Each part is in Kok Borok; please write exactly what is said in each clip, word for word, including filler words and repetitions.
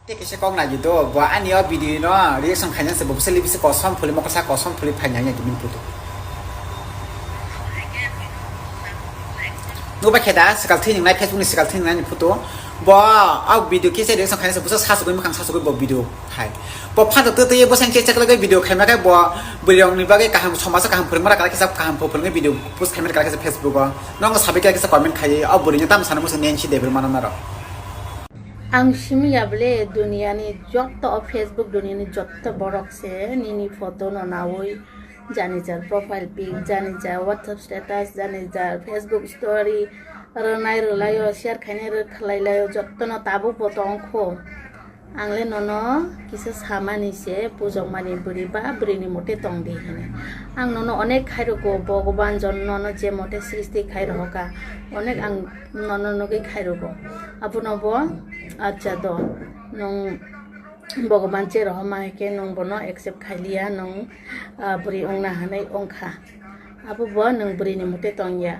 Tei kaisa kok nai di do, bo ani o video no reaction khaina se bo bwsali bisi kosom phuli, mokol sa kosom phuli phaina ya tini puto. Nuba khe da, sikal thini nai, Facebook ni sikal thini nai ni puto. Bo o video kisa reaction khaina se bwsa sasugwi, mwkhang sasugwi bo video khai. Bo phato twi twi bo sang check check lagwi video khaima khe bo bwrwi rok ni bagwi kaham, somaj o kaham phwrwngma kala kisa kaham phwrwngwi video post khaima kala kisa Facebook o. Nongo sabai kisa comment khai, o bwrwi ni tam sana musa nensi Debbarma no naro. Ang simi ya bole duniya ni jotto o Facebook duniya ni jotto borok se nini photo no nawi jani jar profile pic, jani jar WhatsApp status, jani jar Facebook story, rwnai rwlai o, share khainai rwkhlai lai o, jotto no tabuk bo tong kho. Ang le nono kisa samani se pujok mani bwrwi ba bwrwi ni mote tong di hinwi. Ang nono onek khai rwgo, Bhogoban jon nono je mote srishti khai rohoka, onek ang nono nugwi khai rwgo. Abono bo, acha do, nwng Bhogoban che rohorma hai khe nwng bono accept khai liya, nwng, ah, bwrwi wngna hinwi wngkha. Abo bo nwng bwrwi ni mote tong ya.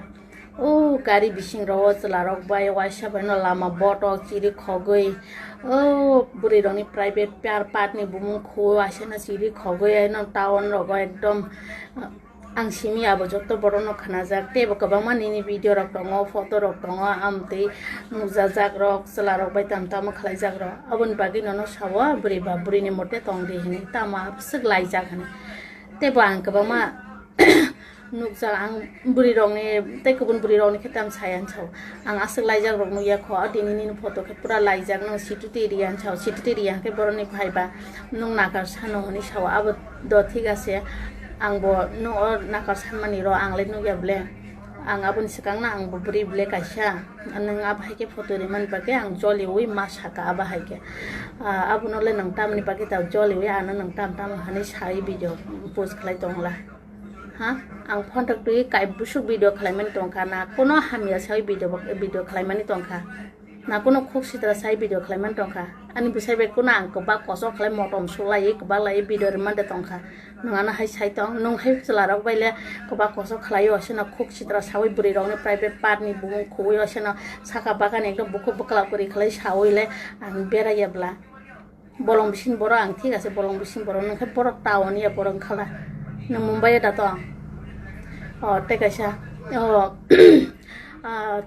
O gari bising rogo chwla rok bai waisa bai no lama botok chiri khogwi, o bwrwi rok ni private par-, part ni bumung khu waisa no chiri khogwi, ai no town rogo ekdom, ah, Ang simi abo joto borok no khnajak, tei bo kwbangma nini video rok tongo, photo rok tongo, amtwi nukjajak rok, chwla rok bai tamo tamo khlaijak rok. Aboni bagwi nono sao, bwrwi ba bwrwi ni mote tong di hinwi, tamo aswk laijak hinwi. Tei bo ang kwbangma nukjak, ang bwrwi rok ni tei kubun bwrwi rok ni khe tamo saya hinwi sao. Ang aswk laijak rok nukya kho, o tini nini photo khe pura laijak, nwng situti riya hinwi sao, situti riya hwnkhe borok ni phai ba nwng nakar sano hinwi sao, abo do thik ase, ang bo no o nakar sanmani ro ang le nukya ble, ang aboni swkang no ang bo bwrwi ble kaisa, nwng abo hai khe photo rimani bagwi ang joliui ma saka abo hai khe, ah, abono le nwng tamni bagwi ta joliui ano nwng tam tam hinwi sai video post khlai tongla. Ha, ang phone tak twi kai busuk video khlaimani tongkha na, kono hamya sai video, video khlaimani tongkha. Na kono khuk sitra sai video khlaimani tongkha. Ani bwsai bai kono ang kwbak kochok khlai motom sulaiwi kwbak laiwi video rwmani de tongkha. Nwng ano hai sai tong, nwng hai chwla rok bai le kwbak kochok khlaiwi oseno khuk sitra saui bwrwi rokni private part ni bumung khugui oseno saka bakani ekdom bukhuk bwkla kwrwi khlai saui le ang beraiya bwla. Bolong bising borok ang thik ase, bolong bising borok nwng khe borok town ya borok wngkhala. Nwng Mumbai ya da tong? O tei kaisa o ah,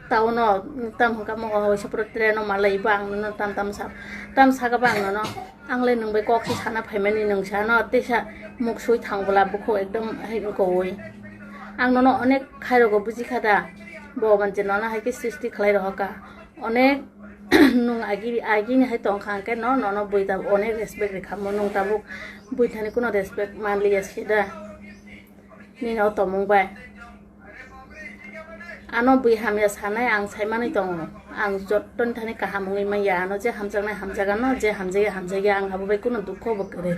Town o tam hwnkha mo waisa pura train o malai bo ang nono tam tam sa, tam saka bo ang nono, ang le nwng bai kok se sana phaimani nwng sa no teisa muk sui thang bwla bukhuk ekdom hai wngkha ui. Ang nono onek khai rogo buji kha da, bo manche nono hai khe srishti khlai rohoka onek nwng agi agi ni hai tongkha hwnkhe no nono bui da onek respect rikha mo nwng tabuk bui thani kuno respect manliya se da. Nini o tongmung bai. Ano bui hamya sanai ang sai manwi tongo. Ang jottoni thani kaham wngwi manya. Ano je hamjaknai hamjak ano, je hamjakya hamjakya, ang abo bai kunu dukho bo kwrwi.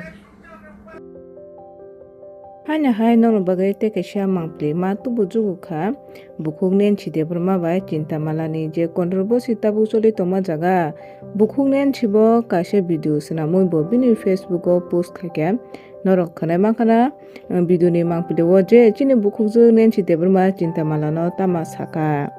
Haino hai norok bagwi tei kaisa mangpili ma tubu jugu kha. Bukhuk Nancy Debbarma bai Chinta Malani je controversy tabuk choli tongma jaga. Bukhuk Nancy bo kaisa video swnamwi bo bini Facebook o post khaikha. Norok khwnai mankha na, video ni mangpili o je chini bukhukjwk Nancy Debbarma Chinta Malano tama sakha.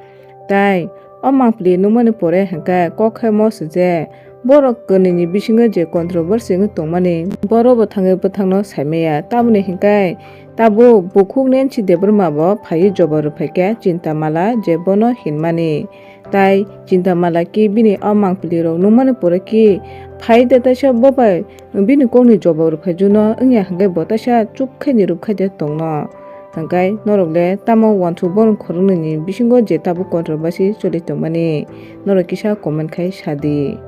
Tai o mangpili nukmani pore hwnkhe kok khe mo se je borok kwnwi ni bisingo je controversy wngwi tongmani, borok bo thangwi bwthangno saimaya. Tamoni hwnkhe tabuk bukhuk Nancy Debbarma bo phaiwi jobab rwphaikha Chinta Mala je bono hinmani. Tai Chinta Mala ki bini o mangpili rok nukmani pore ki phai de taisa bo bai bini kokni jobab rwphai juno wngya hwnkhe bo taisa chuk khe ni rwphai de tongno. Hwnkhe norok le tamo uansuk borok khoroknwi ni bisingo je tabuk controversy choli tongmani norok kisa comment khai sadi.